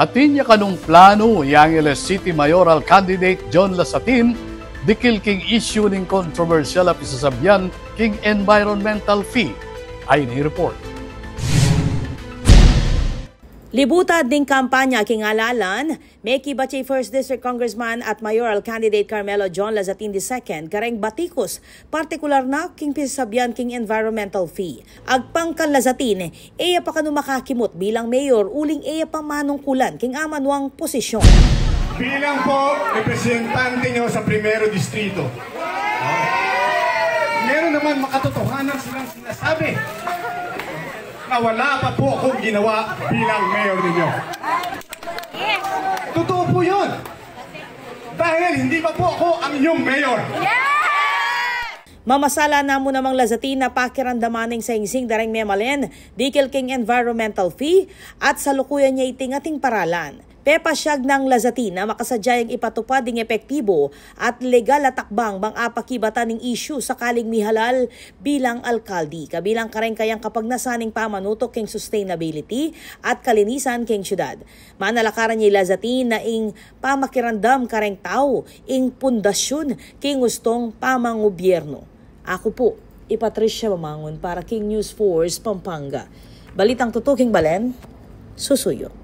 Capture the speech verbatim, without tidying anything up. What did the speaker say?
Atin ya kanung planu i Angeles City Mayoral Candidate John Lazatin dikil king issue ning kontrobersyal a pisasabian king environmental fee. Ayni ing report. Libutad ning kampanya king alalan, mekibat ya i First District Congressman at Mayoral Candidate Carmelo John Lazatin the second kareng batikus, partikular na king pisasabian king environmental fee. Agpang kan Lazatin, e ya pa kanu makakimut bilang mayor uling e ya pa manungkulan king amanuang posisyon. Bilang po representante nyo sa Primero Distrito, meron naman makatotohanan silang sinasabi na wala pa po akong ginawa bilang mayor ninyo. Totoo po yun. Dahil hindi pa po ako ang inyong mayor. Mamasala na mu namang Lazatin a pakiramdaman ing singsing da reng memalen dikil king environmental fee at salukuyan ya iting ating paralan. Pepasyag nang Lazatin a makasadya yang ipatupad ing epektibo at legal a takbang bang apakibatan ing issue sakaling mihalal bilang alkalde, kabilang kareng kayang kapagnasan ning pamanutuk king sustainability at kalinisan king syudad. Manalakaran ya i Lazatin na ing pamakiramdam kareng tau ing pundasyun king ustong pamangubyernu. Aku pu i Patricia Bamangun para king News Force Pampanga. Balitang tutu king balen, susuyu.